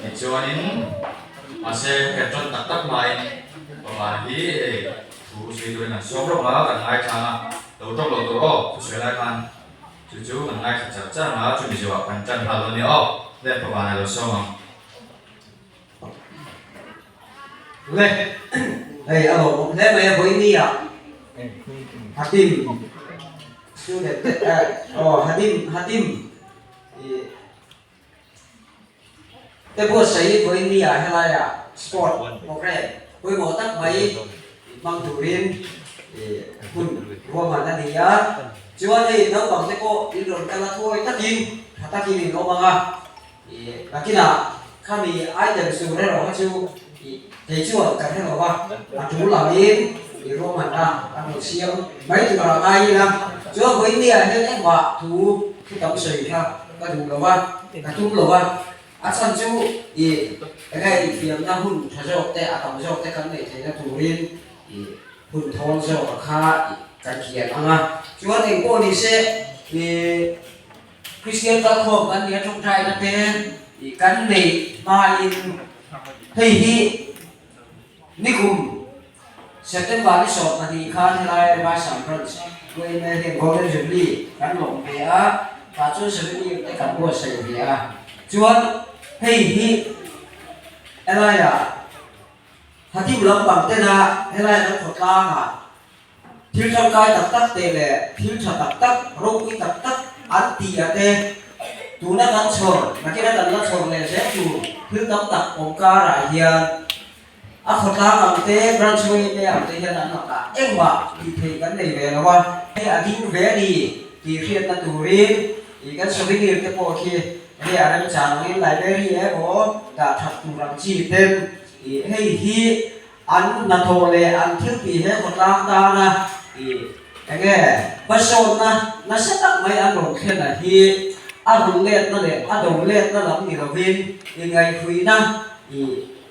Tichuanin mahse he ṭan tak tak hmain pavana hi hei thu sawi turin an sawm rawk a, kan ngaithla ang a, lo ṭawk lo tur aw thusawi lai khan chu chu kan ngaithla char char ang a, chumi zawhah kan ṭan nghal dawn nia aw, hlen pavana lo sawm ang. Le, hei a lawmawm hle mai a vawinia Hatim student te aw Hatim Hatim ih te buatsaih vawinia helaiah sport programme pawimawh tak mai hmang turin ih hun ruahman a ni a, chuan hei naupang te pawh in rawn kal a thuawi takin tha takin in awm ang a. Ih nakinah khami item tur erawh kha chu ih kei chuan ka hre lo va, a tul angin ih ruahmanna a rawn siam mai turah ngai ila chuan vawinia hian engmah thu thu tam sawi kha ka duh lo va, ka tum lo va, a chhan chu ih enge inthiamna hun tha zawk te a tam zawk te kan neih theihna turin ih hun thawn zawk a kha ih kan thiam ang a, chuan engpawh ni se ih. Kristian kalkhawm kan nia tawngtaina te kan neih hmain hei hi nikum September ni 12 khan helai Vaisam Branch UMA hian Golden Jubilee kan lawm ve a, tah chuan souvenir te kan buatsaih ve a. Chuan hei hi helaiah Hatim lampang tena helai kan khawtlangah Thil tangkai tak tak te leh thil tha tak tak, ropui tak tak an ti a te, tuna kan chhawr, nakina kan la chhawr leh zel tur thil tam tak awm karah hian a khawtlang ang te, branch yma ang te hian an lakah engmah tih theih kan nei ve lo a. Hei a ding ve a ni tih hriatna turin ih kan souvenir te pawh khi hei a remchang angin library emaw dah that tur ang chi ten ih hei hi An hnathawh leh an thil tih he khawtlang tana i enge hmasawnna nasa tak mai an rawn thlen a hi a run letna leh a do letna lam ni lovin i ngaihhruihna i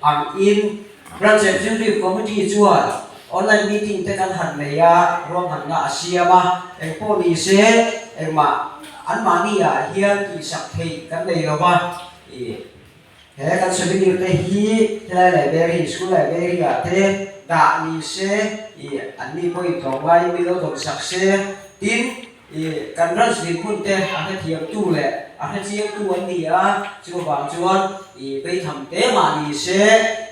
ang in Branch Executive Committee chuan online meeting te kan han nei a, ruahmanna a siam a, engpawh ni se engmah anmahni ah hian tihsak theih kan nei lova i He kan souvenir te hi helai library, school library ah te dah ni se, ih an ni pawhin tlawmngaiin min lo dawm sak se, tin ih kan branch dinhmun te a hrethiam tu leh a hrechiang tu an ni a, chuvang chuan ih beitham te mah ni se,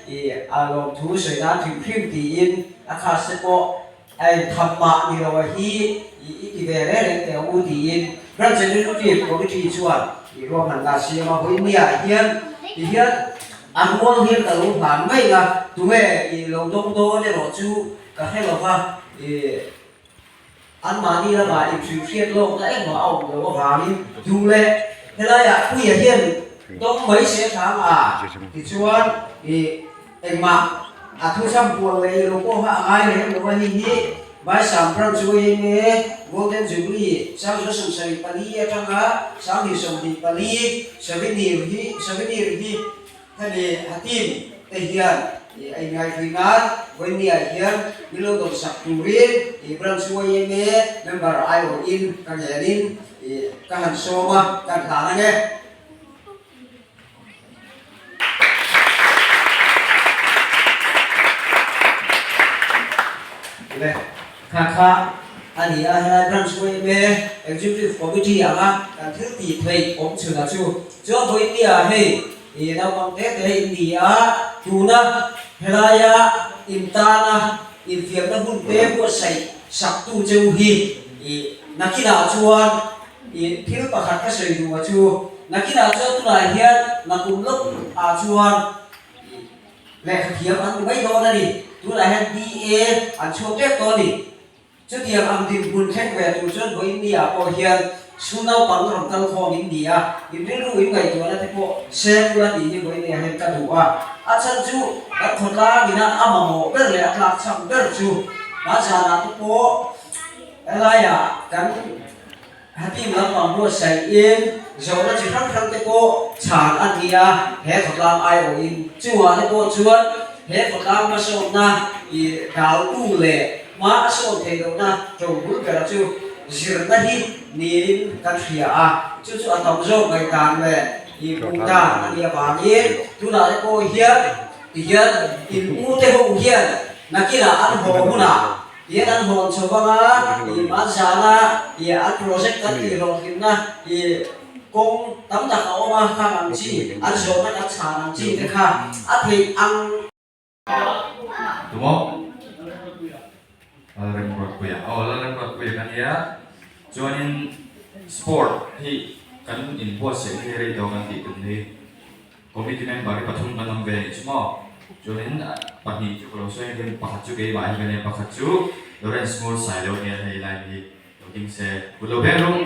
ih a lawmthu sawi nan hrim hrim tiin a khas te pawh a intham mah ni lo a hi i i ti ve reng reng teh ang u tiin Branch Executive Committee chuan i ruahmanna a siam a, vawinia hian ti hian a rual hian ka lo hlan mai a, tunge i lo dawng dawn erawh chu ka hre lo va, i anmahni lamah inhrilhhriat lawkna engmah a awm loh avangin duh leh helaiah Puia hian dawng mai se thang a tichuan i Engmah a thuchham puan leh ilo pawh kha a ngai lem lo a, hei hi Vaisam Branch yma Golden Jubilee 1974 atanga 1924 souvenir hi souvenir hi hemi Hatim te hian a inngaihhruih nan vawinia hian min lo dawmsak turin Branch yma member aiawhin ka ngenin ka han sawm a, kan hlan ange. Le kha kha a ni a, helai branch yma Executive Committee anga kan thil tih theih awm chhun a chu chuan vawinia hei ih naupang te te in ni a, tuna helaia intana infiamna hun te buatsaih sak tu cheu hi ih nakinah chuan Ih, thil pakhat ka sawi duh a chu, nakinah chuan tunah hian nakum lawk ah chuan ih lehkha thiam an ni mai dawn a ni. Tunah hian BA an chhuak tep tawh a ni. Chutiang ang dinhmun thleng ve tur chuan vawiin ni ah pawh hian chhung naupang rawn kal khawm in ni a, in rilru in ngaihtuahna te pawh seng ula tih hi vawiin ni ah hian ka duh a. A chhan chu kan khawtlang ina a mamawh ber leh a tlak chham ber chu hmanzanah te pawh Helaiah kan Hatim lampang buatsaih-in zawhna chi hrang hrang te pawh chhan a ni a, he khawtlang aiawhin chungah te pawh chuan he khawtlang hmasawnna i daltu leh hma a sawn theih lohna ṭobul bera chu zirna hi niin kan hria a, chu chu a tam zawk ngaihdan leh i I hmuh dan a nih avangin tunah te pawh hian tihian in u te ho hian nakinah an haw hunah tihian an hawn chho vang a, i hmanzana i an project kan tih hlawhtlinna i kawng tam tak a awm a, khang ang chi an zawhna kan chhan ang chi te kha a theih ang. Tumaw? Lalremruatpuia. Aw, Lalremruatpuia ka nia. Chuanin sport hi kan inbuatsaih hi rei tawh kan tih tum hi committee member hi pathum kan awm ve anih chu maw? Chuanin pahnih chu ka lo sawi ang pakhat chu keimah hi ka nia, pakhat chu Lawrence Ngul Sailo nia hei line hi lo ding se kut lo beng rum.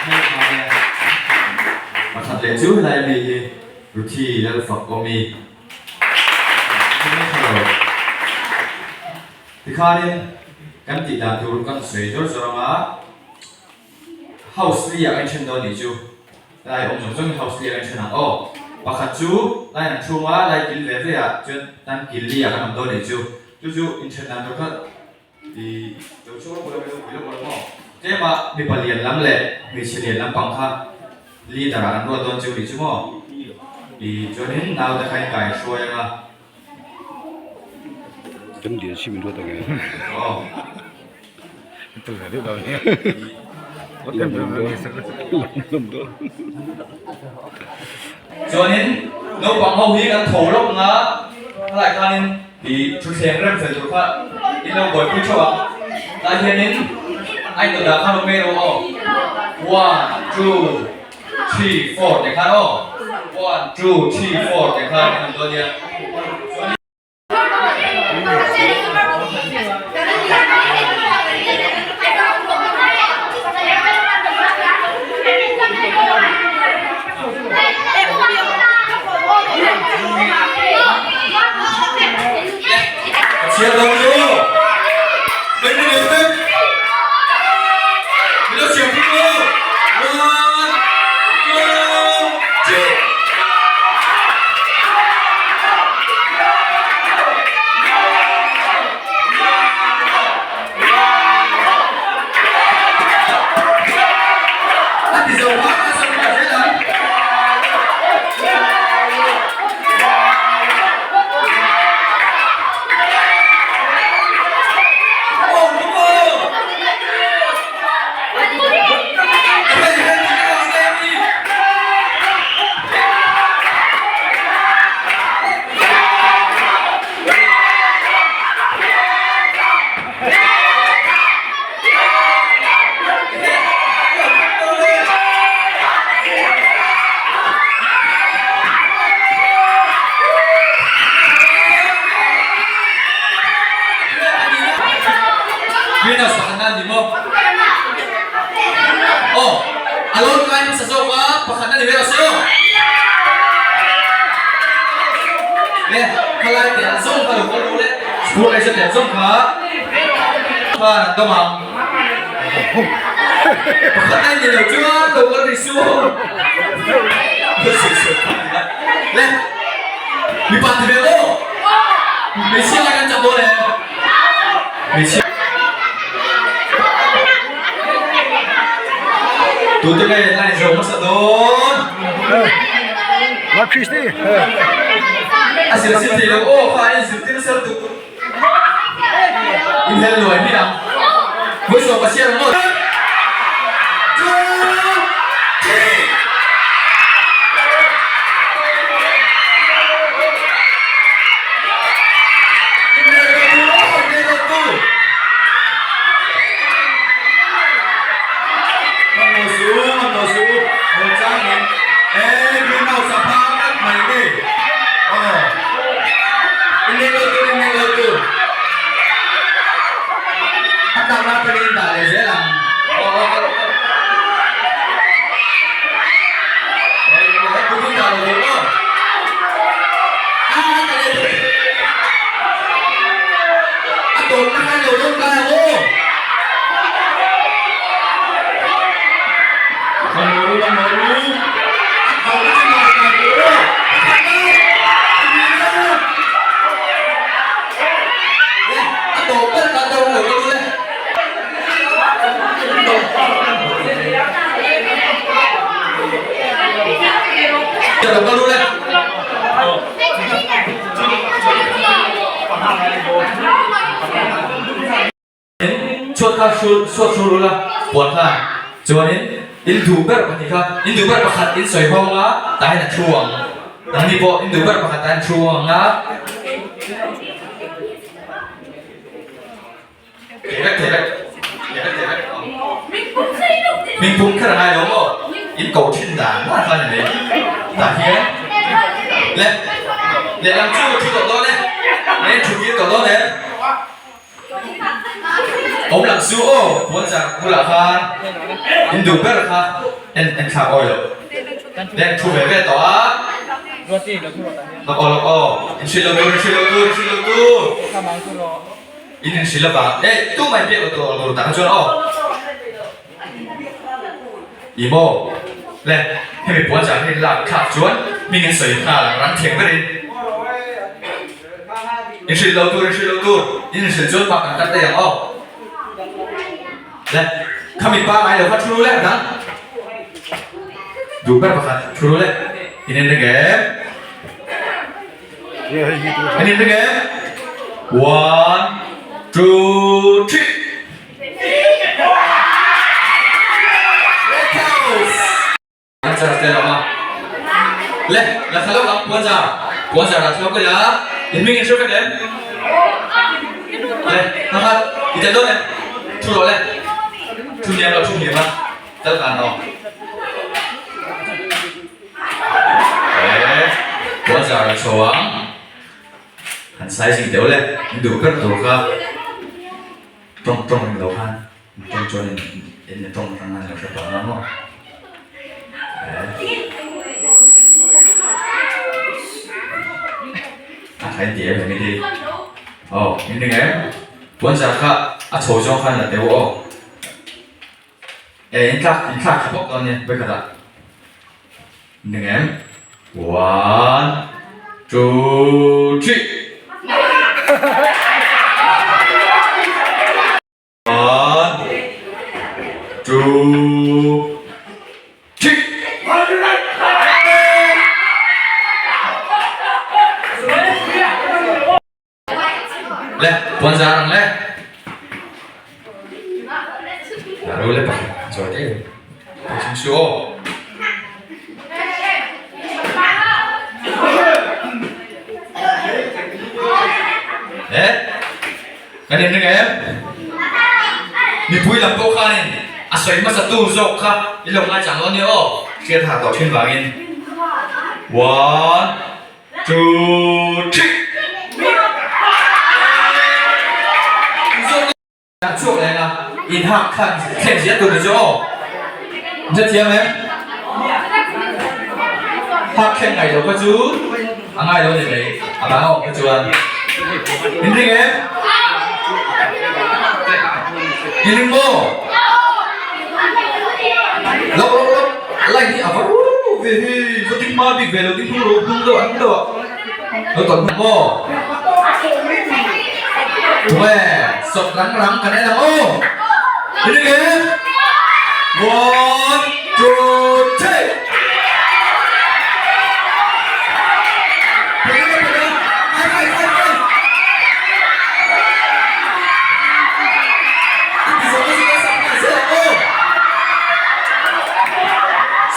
Hei kha nia. Pakhat leh chu helai ami hi Ruthi Lalfakawmi. Tikhanin kan tih dan tur kan sawi zawr zawr ang a, house li ah kan then dawn nih chu, lai awm zawng zawngin house li ah kan then ang aw, pakhat chu line an chhung a, lai kil ve ve ah chuan tan kil li ah kan awm dawn nih chu, chu chu inthen dan tur kha i lo chhuak lawk ula, lo pui lawk ula maw? Tlema mipa lian lam leh hmeichhe lian lampang kha leader ah an ruat dawn chu nih chu maw? I chuanin naute kha in kai hruai ang a. Kan lian si min ruat ang e. Aw. Chuanin naupang ho hi kan tho lawk ang a, helai khanin I thutthleng rem fel tur kha in lo buaipui theuh ang. Tlai hianin a inawt dah khan awm ngei rawh aw. One, two, three, four tih khan aw. One, two, three, four tih khan in awm dawn nia. Chuanin. Chhiar lo chu Min ni leh vek Min lo chhiar pui lo One two three A ti zo hma a zo hma zel ang. Greenhouse pakhat na ni maw? Aw, a lo kai hmasa zawk a, pakhat na ni ve lo se aw. Le, khalai te an zawng kha lo kal ru le, school exam te an zawng kha. Khan an dawm ang. Pakhat na ni lo chuan lo kal rih su. Le, mipa ti ve aw. Hmeichhia lai kan chak dawn e. Hmeichhia. Tute nge line zo hmasa dawn? Mark Christy. A zir sil thei lo aw kha a inzirtir nasa lutuk. Inhel luai mai ang. Vawisawm ka chhiar ang maw? Two, three. Inhel luai tu aw, inhel luai tu. Hmangaw su, hmangaw su, haw changin e greenhouse a phang ngat mai ni. Aw. Inneih lo tur, inneih lo tur. A tlak lam panin dah leh zel ang. lo kal ru le. In chhuat kha hrul suat hrul ula puan kha chuanin in duh ber pahnih kha in duh ber pakhat in sawi hawng a tah hian a thu ang nangni pawh in duh ber pakhat tah hian thu ang a thei vek thei vek thei vek thei vek hming pum kher a ngai lo maw in ko thin dan dan kha a ni mai tah hian le lehlam chu thu tawh dawn e eng thu tir tawh dawn em. Awm lang su aw puan zar bulah khan in duh ber kha en en thlak awi loh den thu ve ve tawh a lawk aw lawk aw in hrilh lo tur in hrilh lo tur in hrilh lo tur in in hrilh avang eh tumah in biak lo tur tur tak chuan aw i maw le hemi puan zar hi lak thlak chuan hming in sawi nghal ang rang thiam berin. In hrilh lo tur, in hrilh lo tur, in inhrilh chuan bak kan kat daih ang aw. Le, khami pa ngai lo kha thu ru le a dang. Duh ber pakhat thu ru le. In en reng em? In en reng em? One, two, three. Red house. An char tel awm a. Le, la thla lawk ang, puan zar. Puan zar la thla lawk ila, in hming in hre vek em? Le, hna khat, i tel dawn em? Thu rawh le. Thu hniam lo, thu hniam a, tel kan aw. Le, puan zar la chho ang. Han sizing deuh le, in duh ber tur kha tawng tawng eng lo khan. Tawng chuan in in tawng atang a lo hre pah ang maw? A tha in ti em em i Aw in ring em? Puan zar kha a chho zawng khan la teu aw. E in thlak in thlak tha bawk dawn nia vawikhatah. In ring em? One, two, three. One, two, three. Le, puan zar ang le. Ro le pakhat chawi te. Chim su aw. Le. Kan in ring em? Mipui lam pawh khanin a sawi hmasa tu zawk kha i lo ngaichang lo ania aw. Hriat ha tawh thin vangin One, two, three. An chhuak leh ang a, in hak khan thleng ziah tur ni chu aw. In hrethiam em? Hak thleng ngaih loh kha chu a ngai lo a ni mai, a bang a awm kha chuan. In ring em? In ring maw? Lawk lawk lawk, light hi a va ru ve hi, va ding hma bik ve lo ding hnung ro hnung deuh ah hnung deuh ah. Lo tawn hman maw? Tunge sawt rang rang kan en ang aw. In ring em? One, two, three. Pega pega, hai hai hai hai. Iti zawng a zawng a sak nghal zel ang aw.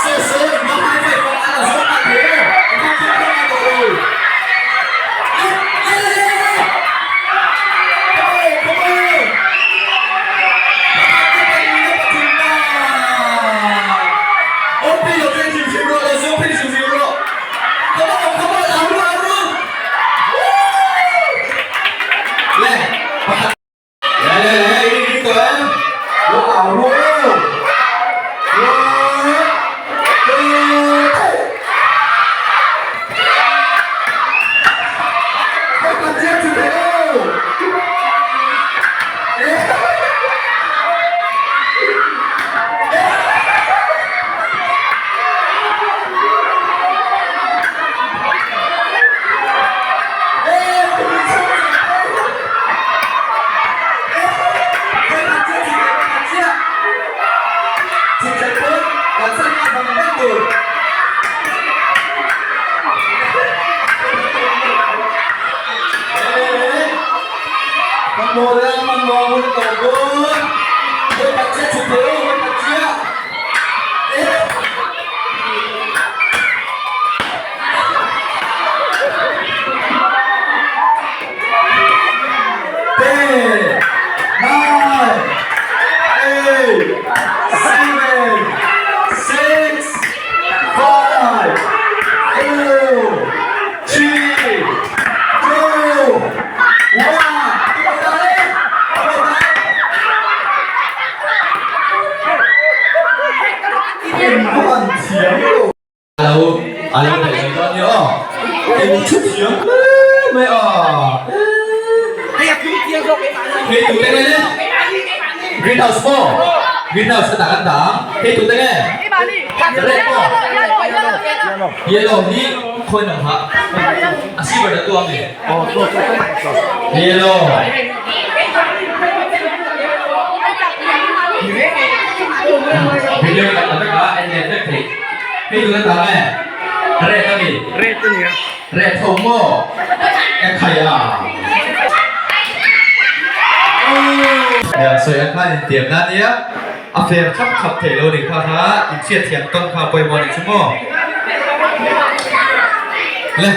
So so in va high five vang a la zawng nghal thei aw. In hak khawp khawp ngai tawh lo. hun a tawp dawn. Vawi khat chiah chhuk thei aw, vawi khat chiah. Ten, nine, eight, seven, six, five, four, three, two, one. A lo a lo daih mai dawn nia aw. Eng thu thiam hle mai a. Hei tute nge le? Green house maw? Green house ka dah kan dah ang. Hei tute nge? Red maw? Yellow hi khawi nang hah? A silver dah tu ang ni? Yellow. Video kan la vek a, en let vek theih. Hei tuna ta nge? Red a ni. Red a nia. Red tho maw? Ka khai a. Nia sawi ang khan intiam na nia. A fair thlap thlap theih lo nih kha kha inchhiat thiam tawn kha pawimawh a nih chu maw? Le.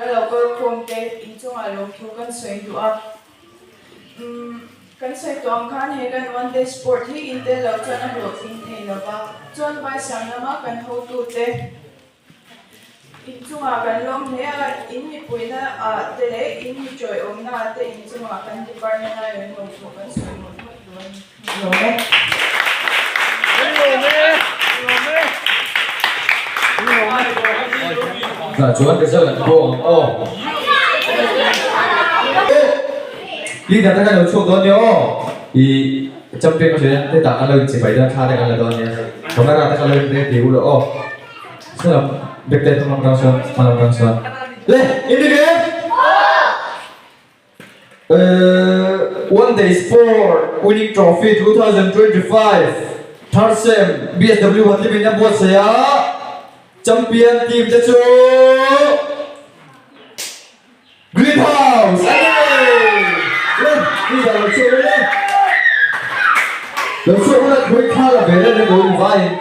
Lo kalkhawm te inchungah lawmthu kan sawi duh a. Umm kan sawi tawh ang khan he kan one day sport hi intel loh chuan a hlawhtling thei lo va, chuan vaisang lama kan hotute inchungah kan lawm hle a, in mipuina ah te leh in mi tawiawmna ah te inchungah kan department a rawn lawmthu kan sawi mawlh mawlh duh a ni. Lawm e. Tah chuan result an pawh ang aw. Leader te kan lo chhuak dawn nia aw. I champion ka sawi a hetah kan lo inchibai dawn thla te kan la dawn nia. Camera te kan lo in ready ulh aw. Salam bek te hmang tang sawn hma lam tang sawn. Le in ri ve? One Day Sport Winning Trophy 2025 Third Sem BSW Hatlimin a buatsaih a, Champion team te chu Green House a ni! Le, leader lo chhuak ula, lo chhuak ula, khawi thla la ve reng reng lo in vaiin.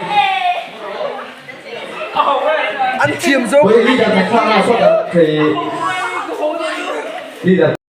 An thiam zawk.